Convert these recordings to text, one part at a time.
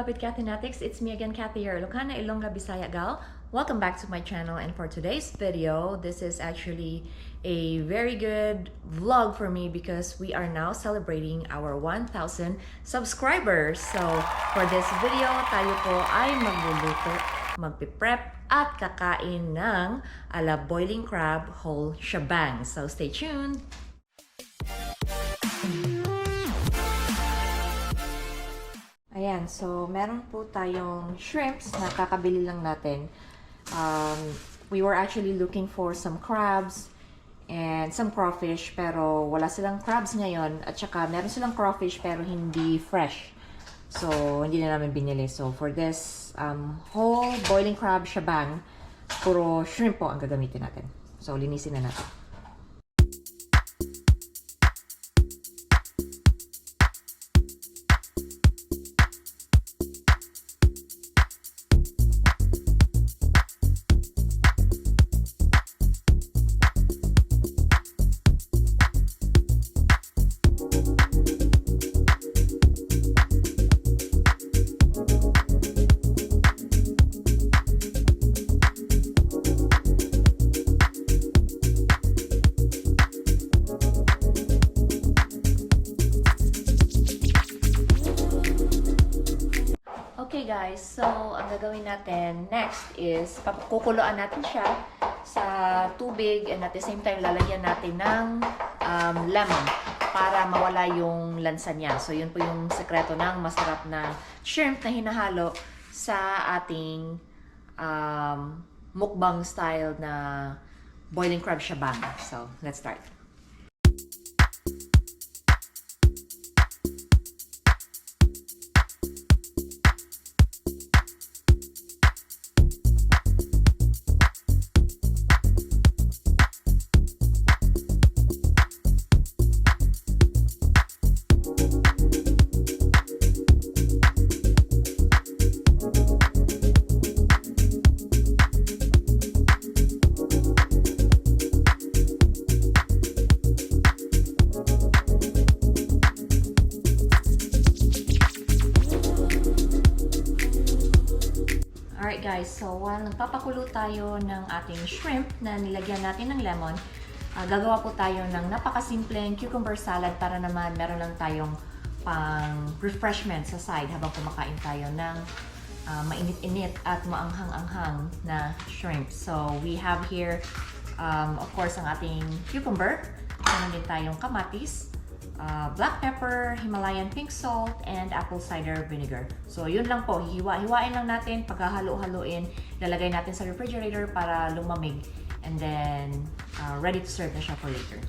beloved Cathinatics, it's me again, Cathy here, Ilocana, Ilongga, Bisaya gal. Welcome back to my channel, and for today's video, this is actually a very good vlog for me because we are now celebrating our 1,000 subscribers. So for this video, tayo po ay magluluto, magpiprep at kakain ng ala boiling crab whole shebang. So stay tuned! Ayan, so meron po tayong shrimps na kakabili lang natin. We were actually looking for some crabs and some crawfish, pero wala silang crabs ngayon. At saka meron silang crawfish pero hindi fresh. So, hindi na namin binili. So, for this whole boiling crab shebang, puro shrimp po ang gagamitin natin. So, linisin na natin. Okay guys, so ang gagawin natin next is kukuloan natin siya sa tubig, and at the same time lalagyan natin ng lemon para mawala yung lansa niya. So yun po yung sekreto ng masarap na shrimp na hinahalo sa ating mukbang style na boiling crab shebang. So let's start. Alright guys, so while nagpapakulo tayo ng ating shrimp na nilagyan natin ng lemon, gagawa po tayo ng napakasimpleng cucumber salad para naman meron lang tayong pang refreshment sa side habang kumakain tayo ng mainit-init at maanghang-anghang na shrimp. So we have here, of course, ang ating cucumber. Meron din tayong kamatis, black pepper, Himalayan pink salt, and apple cider vinegar. So yun lang po, hiwa-hiwain lang natin, pagkahalo-haloin, lalagay natin sa refrigerator para lumamig, and then ready to serve na siya for later.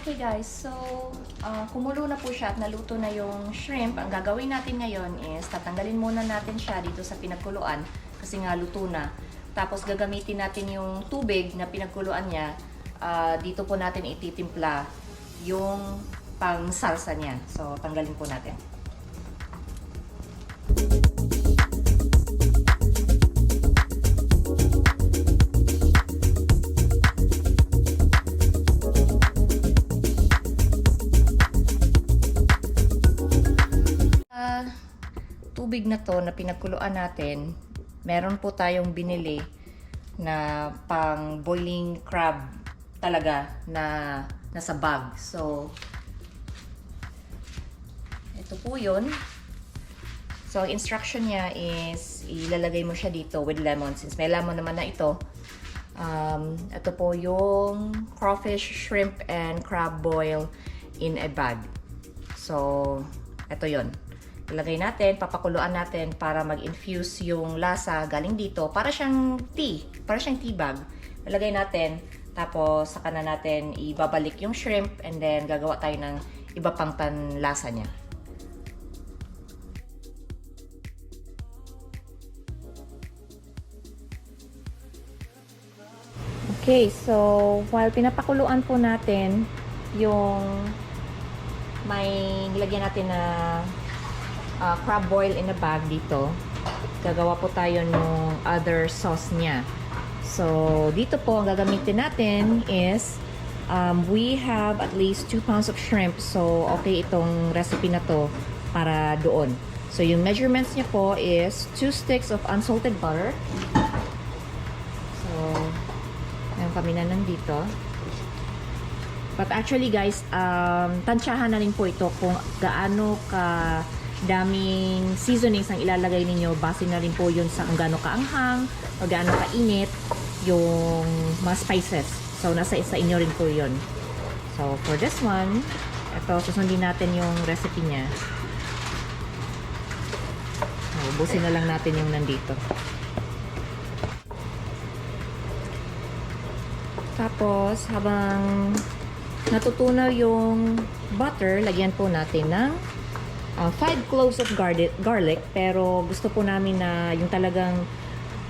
Okay guys, so kumulo na po siya at naluto na yung shrimp. Ang gagawin natin ngayon is tatanggalin muna natin siya dito sa pinagkuluan kasi nga luto na. Tapos gagamitin natin yung tubig na pinagkuluan niya. Dito po natin ititimpla yung pang salsa niya. So tanggalin po natin. tubig tubig na to na pinagkuluan natin, meron po tayong binili na pang boiling crab talaga na nasa bag. So, ito po yun. So, instruction niya is ilalagay mo siya dito with lemon. Since may lemon naman na ito. Ito po yung crawfish, shrimp, and crab boil in a bag. So, ito yun. Ilagay natin, papakuluan natin para mag-infuse yung lasa galing dito. Para siyang tea. Para siyang tea bag. Ilagay natin, tapos saka na natin ibabalik yung shrimp and then gagawa tayo ng iba pang panlasa niya. Okay, so while pinapakuluan po natin yung may nilagyan natin na crab boil in a bag dito, gagawa po tayo ng other sauce niya. So, dito po ang gagamitin natin is we have at least 2 pounds of shrimp. So, okay itong recipe na to para doon. So, yung measurements niya po is 2 sticks of unsalted butter. So, ayan kami na nandito. But actually guys, tansyahan na rin po ito kung gaano ka daming seasonings ang ilalagay ninyo. Base na rin po yun sa kung gaano kaanghang o gaano kainit yung mga spices. So, nasa isa inyo rin po yun. So, for this one, ito, susundin natin yung recipe niya. So, ubusin na lang natin yung nandito. Tapos, habang natutunaw yung butter, lagyan po natin ng 5 cloves of garlic. Pero gusto po namin na yung talagang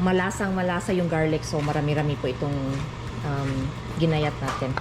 malasang-malasa yung garlic. So, marami-rami po itong ginayat natin.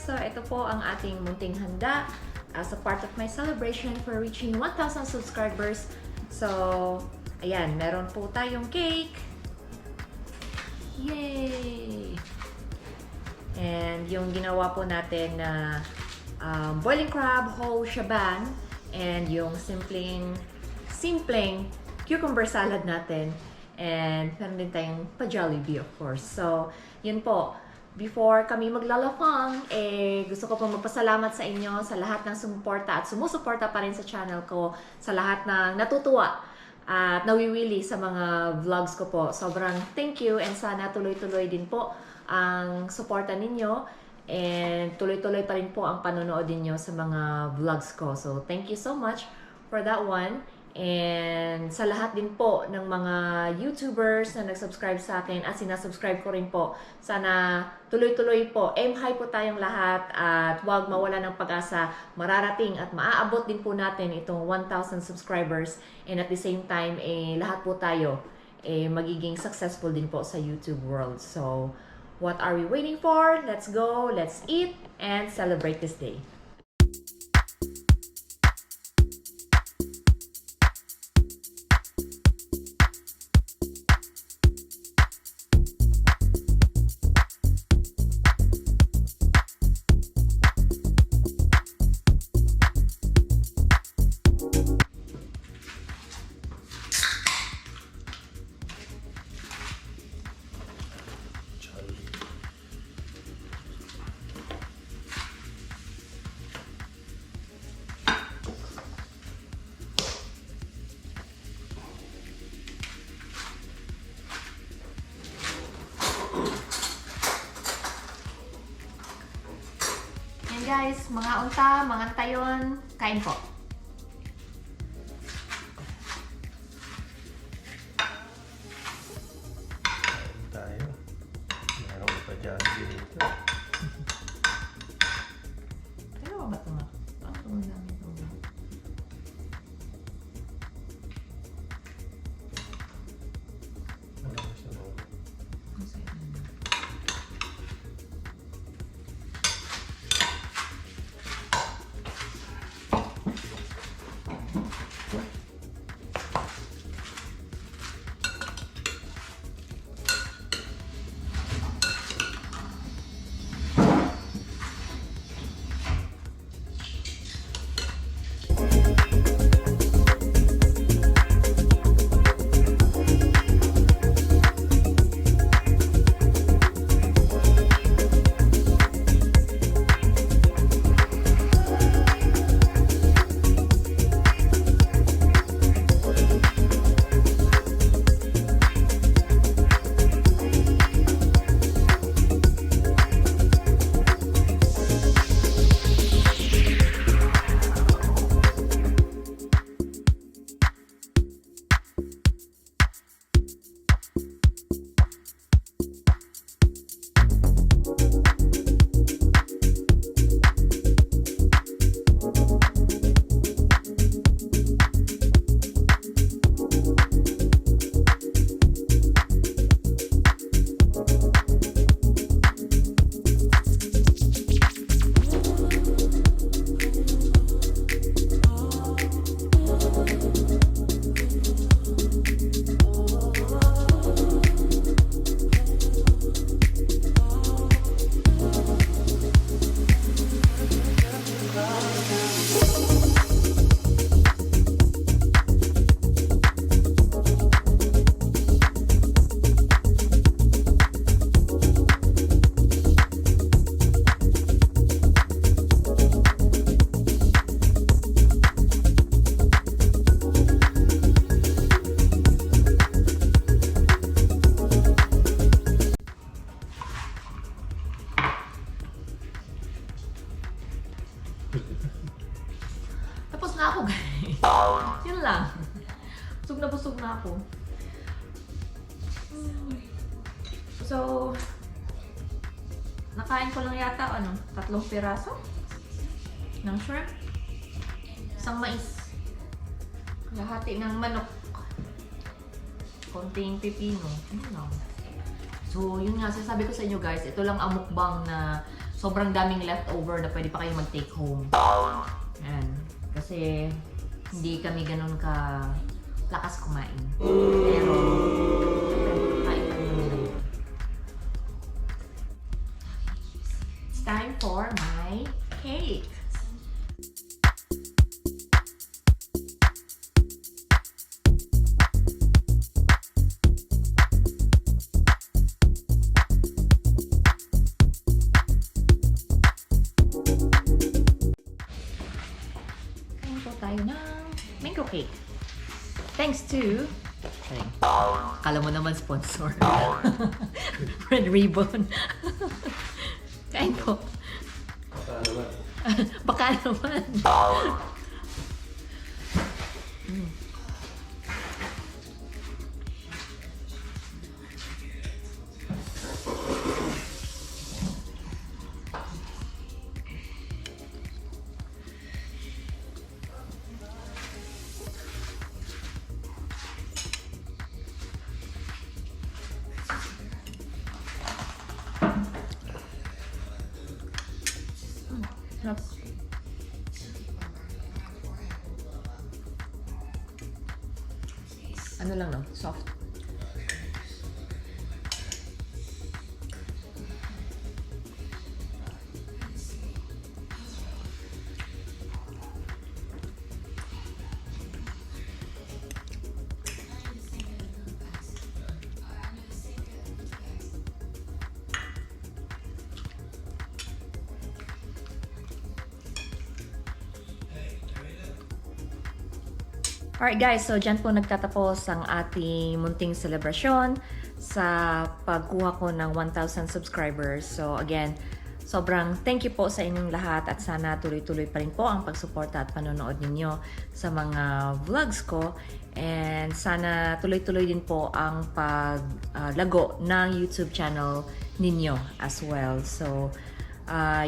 Ito po ang ating munting handa as a part of my celebration for reaching 1,000 subscribers. So, ayan, meron po tayong cake. Yay! And yung ginawa po natin na boiling crab, whole shebang, and yung simpleng cucumber salad natin. And meron din tayong pa-Jollibee, of course. So, yun po. Before kami maglalafang, gusto ko po magpasalamat sa inyo sa lahat ng sumuporta at sumusuporta pa rin sa channel ko, sa lahat ng natutuwa at nawiwili sa mga vlogs ko po. Sobrang thank you and sana tuloy-tuloy din po ang suporta ninyo and tuloy-tuloy pa rin po ang panonood ninyo sa mga vlogs ko. So, thank you so much for that one. And sa lahat din po ng mga YouTubers na nag-subscribe sa akin at sinasubscribe ko rin po, sana tuloy-tuloy po, aim high po tayong lahat at huwag mawala ng pag-asa, mararating at maaabot din po natin itong 1,000 subscribers and at the same time, lahat po tayo magiging successful din po sa YouTube world. So, what are we waiting for? Let's go, let's eat and celebrate this day. guys, mga unta, mga tayon, kain po. Tayo. Meron pa dyan dito. Pero ba ito ma? Ang namin ito. Ano ba siya mo? Tapos na ako, guys. Yun lang. Busog na ako. So, nakain ko lang yata, 3 piraso ng shrimp. Isang mais. Lahati ng manok. Konting pipino. Yun lang. So, yun nga, sasabi ko sa inyo guys, ito lang ang mukbang na sobrang daming leftover na pwede pa kayo mag-take home. Yan. Kasi, hindi kami ganun ka lakas kumain. Pero, kain lang naman. It's time for my cake. Tayo ng mango cake. Thanks to akala mo naman sponsor. Red Ribbon. Kain po. Baka naman. Baka naman. Ano lang no? Soft. Alright guys, so dyan po nagtatapos ang ating munting selebrasyon sa pagkuha ko ng 1,000 subscribers. So again, sobrang thank you po sa inyong lahat at sana tuloy-tuloy pa rin po ang pagsuporta at panonood ninyo sa mga vlogs ko. And sana tuloy-tuloy din po ang paglago ng YouTube channel ninyo as well. So,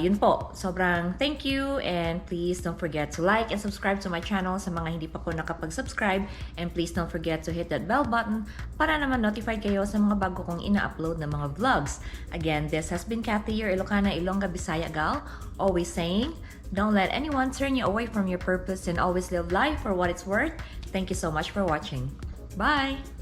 yun po. Sobrang thank you, and please don't forget to like and subscribe to my channel sa mga hindi pa po nakapag-subscribe, and please don't forget to hit that bell button para naman notified kayo sa mga bago kong ina-upload na mga vlogs. Again, this has been Kathy, your Ilocana, Ilongga, Bisaya gal, always saying, don't let anyone turn you away from your purpose and always live life for what it's worth. Thank you so much for watching. Bye!